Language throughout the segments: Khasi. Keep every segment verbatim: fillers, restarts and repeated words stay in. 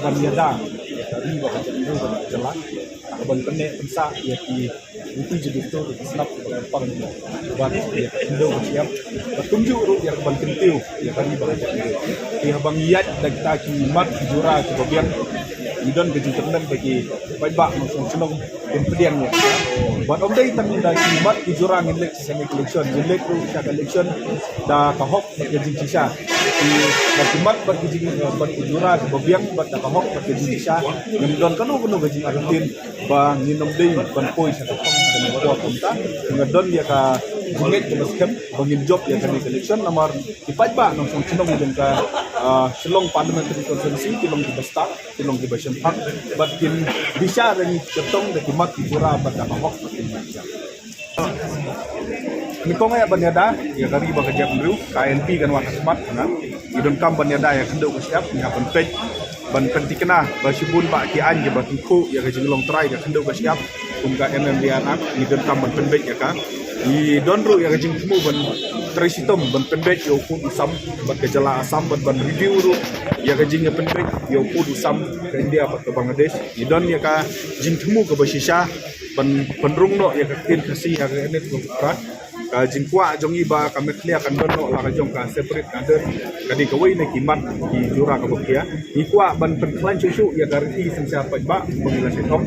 Kan ïada ïa ka ri bad ka jaitbynriew bad ka jylla, ka ban pynneh pynsah ïa ki riti ki dustur, ïa ki sap, ïa ka pang, bad ïa ka khyndew ka shyiap, bad kumjuh ruh ïa ka ban kyntiew ïa ka ri bad ka jaitbynriew. Te haba ngi ïaid da kita ki mat ki jura kiba biang, ngi don ka jingkyrmen ba ki paidbah nongshong shnong kin pdiang ïa kita. Bad ym dei tang da ki mat ki jura ngin leit sha ka election, ngin leit ruh sha ka election da ka hok bad ka jingshisha. Ki, da ki mat bad ki jing, bad ki jura kiba biang bad da ka hok bad ka jingshisha, ngim don kano kano ka jingartatien ba ngin ym dei ban poi sha ka thong ka por kumta. Nga don ïa ka jingngeit kaba skhem ba ngin jop ïa kane ka election namar ki paidbah nongshong shnong jong ka, ah, Shillong Parliamentary Constituency ki long kiba stad, ki long kiba shemphang, bad kin bishar ïa ngi kyrtong da ki mat ki jura bad da ka hok bad ka jingshisha. Nyngkong ïa ban ïada ïa ka ri bad ka jaitbynriew, ka I L P kan wan ha khmat, na. Ngi donkam ban ïada ïa ka khyndew ka shyiap, ngi hap ban peit, ban pynthikna ba shibun bah ki aiñ kiba kynthuh ïa ka jinglong trai ka khyndew ka shyiap, kum ka M M D R Act, ngi donkam ban pynbeit ïa ka. Ngi don ruh ïa ka jingthmu ban trei shitom, ban pynbeit ïa u pud u sam bad ka jylla Assam, bad ban review ruh ïa ka jingïapynbeit ïa u pud u sam ka India bad ka Bangladesh. Ngi don ïa ka jingthmu kaba shisha ban pynrung noh ïa ka ktien Khasi ha ka kane ka pyrthei. Ka jingkwah jong ngi ba ka Meghalaya kan don noh la ka jong ka separate cadre, ka dei kawei na ki mat ki jura kaba khia. Ngi kwah ban pynkhlaiñ shuh shuh ïa ka riti synshar paidbah ba ngi la shah thok.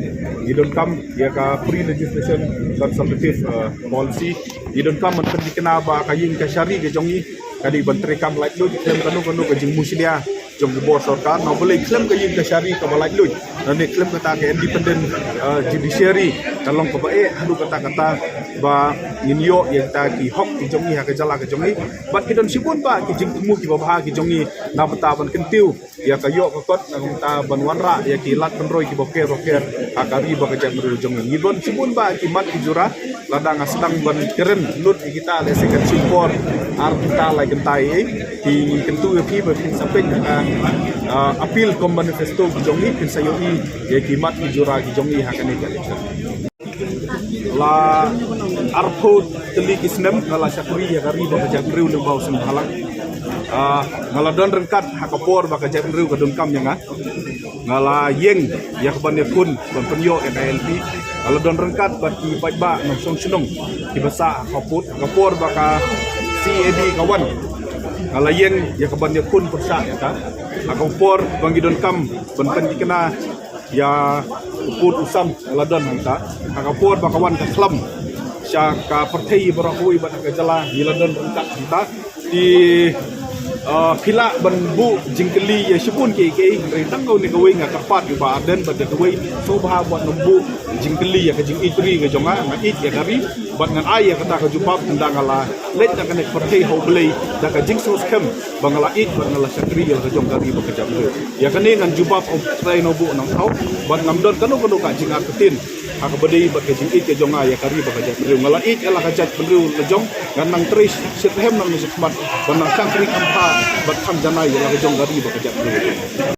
Ngi donkam ïa ka pre-legislation consultative, eh, policy. Ngi donkam ban pynthikna ba ka ïing kashari ka jong ngi ka dei ban treikam laitluid khlem kano kano ka jingmushlia jong ka bor sorkar. Namar balei khlem ka ïing kashari kaba laitluid, lane khlem kata ka independent, eh, judiciary, ka long kaba eh haduh katta katta ba ngin ïoh ïa kita ki hok ki jong ngi ha ka jylla ka jong ngi. Bad ki don shibun bah ki jingthmu kiba bha ki jong ngi na bynta ban kyntiew ïa ka ïoh ka kot, na bynta ban wanrah ïa ki lad pynroi kiba pher ba pher ha ka ri bad ka jaitbynriew jong ngi. Ngi don shibun bah ki mat ki jura, lada nga sdang ban kren lut ïa kita, lehse kan shu por ar kynta lai kynta ei. Te ngi kyntu ïa phi ba phin sa peit ïa ka, ah, appeal cum manifesto ki jong ngi, phin sa ïohi ïa ki mat ki jura ki jong ngi ha kane ka election. La arphew tylli ki snem nga la shakri ïa ka ri bad ka jaitbynriew lyngba u seng bhalang. Ah, nga la don ryngkat ha ka por ba ka jaitbynriew ka donkam ïa nga. Nga la ïeng ïa ka ban ïakhun ban pynïoh ïa ka I L P. Nga la don ryngkat bad ki paidbah nongshong shnong kiba sah ha ka pud ha ka por ba ka C A A ka wan. Nga la ïeng ïa ka ban ïakhun pyrshah ïa ka. Ha ka por ba ngi donkam ban pynthikna ïa u pud u sam, nga la don hangta. Ha ka por ba ka wan ka khlam sha ka pyrthei baroh kawei bad ha ka jylla, ngi la don ryngkat hangta. Te, ah, phi lah ban buh jingkylli ïa shibun kiei kiei, hynrei tang kawei na kawei nga kyrpad ïa u Bah Ardent bad ïa kawei, sngewbha wat nym buh jingkylli ïa ka jingïeit ri ka jong nga, nga ïeit ïa ka ri bad ngan ai ïa kata ka jubab ynda nga la leit na kane ka pyrthei ha U Blei da ka jingsngewskhem ba nga la ïeit bad nga la shakri ïa la ka jong ka ri bad ka jaitbynriew. Ïa kane ngan jubab, U Trai un buh nangthaw, bad ngam don kano kano ka jingartatien ha kaba dei bad ka jingïeit ka jong nga ïa ka ri bad ka jaitbynriew. Nga la ïeit ïa la ka jaitbynriew la jong, ngan nang trei shitrhem nangne shakhmat ban nang shakri kham bha bad kham janai ïa la ka jong ka ri bad ka jaitbynriew.